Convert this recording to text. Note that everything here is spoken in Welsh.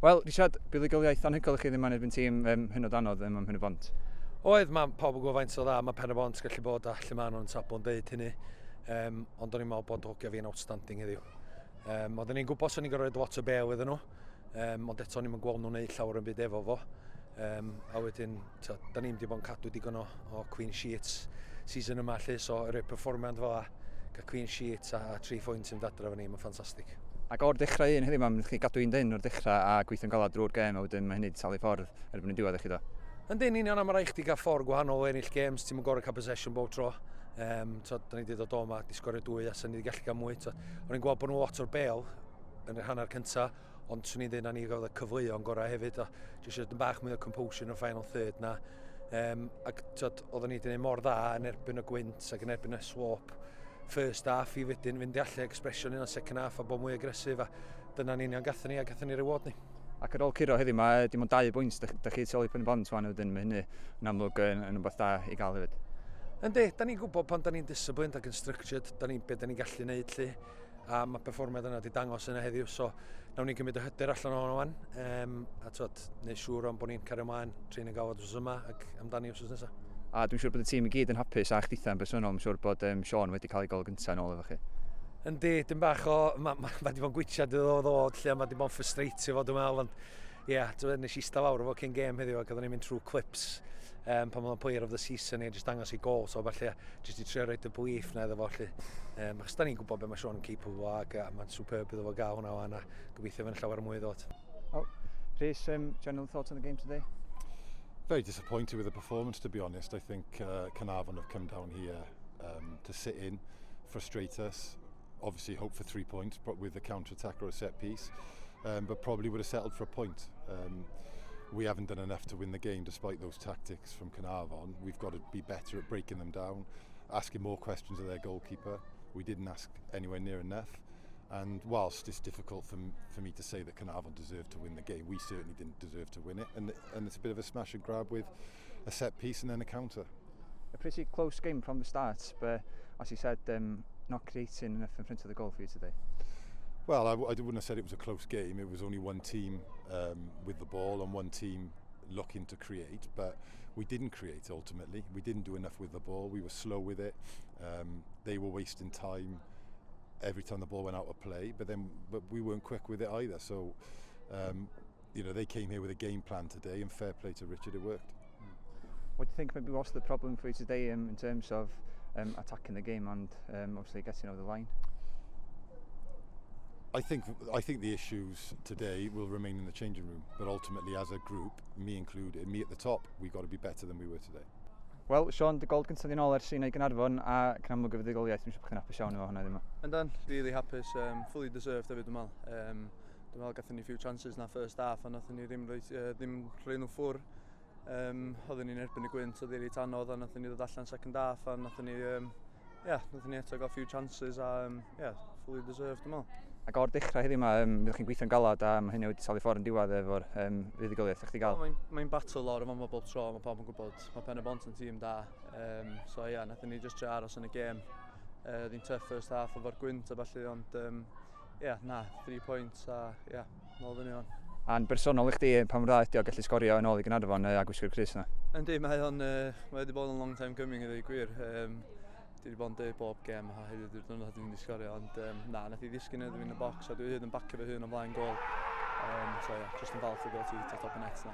Wel, Richard, buddugoliaeth anhygoel i chi ddim yn erbyn tîm hynod anodd ym Mhen-y-bont. Oedd, mae pawb yn gwybod faint o dda mae Pen-y-bont gallu bod a lle maen nhw'n sablo'n deud hynny. Ond o'n i'n meddwl bod hogia fi'n outstanding heddiw. Oedden ni'n gwybod sy'n ni'n gorfod lot o bel iddyn nhw, ond eto ni'n gweld nhw'n neud llawer yn byd efo fo. A wedyn, ta, da ni'n wedi bod yn cadw digon o clean sheets season yma, lle, so yr perfformiad fel a cael clean sheet a 3 phwynt yn dadra fo ni, mae'n ffantastig. Ac o'r dechrau un heddiw, mae'n chi gadw un dyn o'r dechrau a gweithio'n galad drwy'r gêm, a wedyn mae hynny wedi talu ffordd erbyn y diwedd i chi do. Yndyn, union, a mae rhaid chdi gael ffordd gwahanol o ennill games, ti'n gorau cael possession bob tro. So, da ni wedi dod o yma, di sgorio 2 a sy'n ni wedi gallu cael mwy. O'n i'n gweld bod nhw lot o'r bel yn yr hanner cyntaf, ond swn i'n dweud na ni gael y cyfleoedd gorau hefyd, a jyst eisiau bach mwy o composure yn y final third na. Ac tyd, oedden ni wedi gwneud mor dda yn erbyn y gwynt ac yn erbyn y swap first half i wedyn fynd i allu expression yn y second half a bod mwy agresif, a dyna'n union gathon ni a gathon ni reward ni. Ac ar ôl curo heddiw ma, dim ond 2 bwynt da chi tu ôl i Pen-y-bont wan, wedyn mae hynny yn amlwg yn rhywbeth da i gael hefyd. Yndi, da ni'n gwybod pan da ni'n disciplined ac yn structured, da ni'n be da ni'n gallu neud lly, a mae perfformiad yna wedi dangos yna heddiw, so nawn ni'n cymryd y hyder allan ohono wan, a twod, neud siŵr o'n bod ni'n cario ymlaen, trin y gawod wrth yma ac amdani wrth nesaf. A dwi'n siŵr bod y tîm i gyd yn hapus a chditha yn bersonol, mae'n siŵr bod Sean wedi cael ei gol gyntaf yn ôl efo chi. Yndi, dim bach o, mae ma, ma wedi bod yn gwytiad iddo ddod lle, mae wedi bod yn frustratio fo, dwi'n meddwl, ond ie, yeah, nes i eistedd lawr efo cyn gêm heddiw ac oedden ni'n mynd trwy clips pan oedd o'n player of the season i jyst dangos i gol, so falle jyst i trio roed y belief na iddo fo lle. Achos da ni'n gwybod beth mae Sean yn capable o ac mae'n superb iddo fo gael hwnna wan a gobeithio fy'n llawer mwy ddod. Oh, Rhys, general thoughts on the game today? Very disappointed with the performance, to be honest. I think Caernarfon have come down here to sit in, frustrate us, obviously hope for 3 points, but with a counter-attack or a set piece, but probably would have settled for a point. We haven't done enough to win the game despite those tactics from Caernarfon. We've got to be better at breaking them down, asking more questions of their goalkeeper. We didn't ask anywhere near enough. And whilst it's difficult for me to say that Caernarfon deserved to win the game, we certainly didn't deserve to win it. And it's a bit of a smash and grab with a set piece and then a counter. A pretty close game from the start, but as you said, not creating enough in front of the goal for you today. Well, I wouldn't have said it was a close game. It was only one team with the ball and one team looking to create, but we didn't create ultimately. We didn't do enough with the ball. We were slow with it. They were wasting time every time the ball went out of play, but we weren't quick with it either. So, they came here with a game plan today, and fair play to Richard, it worked. What do you think maybe was the problem for you today in terms of attacking the game and obviously getting over the line? I think the issues today will remain in the changing room, but ultimately as a group, me included, me at the top, we've got to be better than we were today. Wel, Sean, dy gol gyntaf yn ôl ers i Gaernarfon a yn amlwg y fuddugoliaeth, dwi'n siŵr bod chi'n hapus iawn efo hwnna ddim. Yndan, really hapus, fully deserved hefyd dwi'n meddwl. Dwi'n meddwl gathon ni few chances na first half a nathon ni ddim rhoi nhw ffwr. Oedden ni'n erbyn y gwynt, oedd reit anodd a nathon ni ddod allan second half a nathon ni, nathon ni eto gael few chances a fully deserved dwi'n meddwl. Ac o'r dechrau heddiw yma, byddwch chi'n gweithio'n galad a mae hynny wedi talu ffordd yn diwedd efo'r fuddugoliaeth ydych chi gael? Mae'n battle lawr yma bob tro, mae pawb yn gwybod, mae Pen-y-bont yn tîm da. So ie, yeah, nathon ni just trio aros yn y gêm. Oedd hi'n tough first half efo'r gwynt a ballu, ond 3 points a ie, nôl fyny o'n. A'n bersonol i chdi, pa mor dda ydi o gallu sgorio yn ôl i Gaernarfon a gwisgo'r crys yna? Yndi, mae wedi bod yn long time coming i ddweud gwir. Dwi wedi bod yn dweud bob gêm a heddiw di'r diwrnod dwi'n mynd i sgorio, ond na, nath i ddisgyn iddo fi yn y box a dwi hyd yn bacio fy hun o flaen gol. So yeah, just yn falch i ddod i top y net na.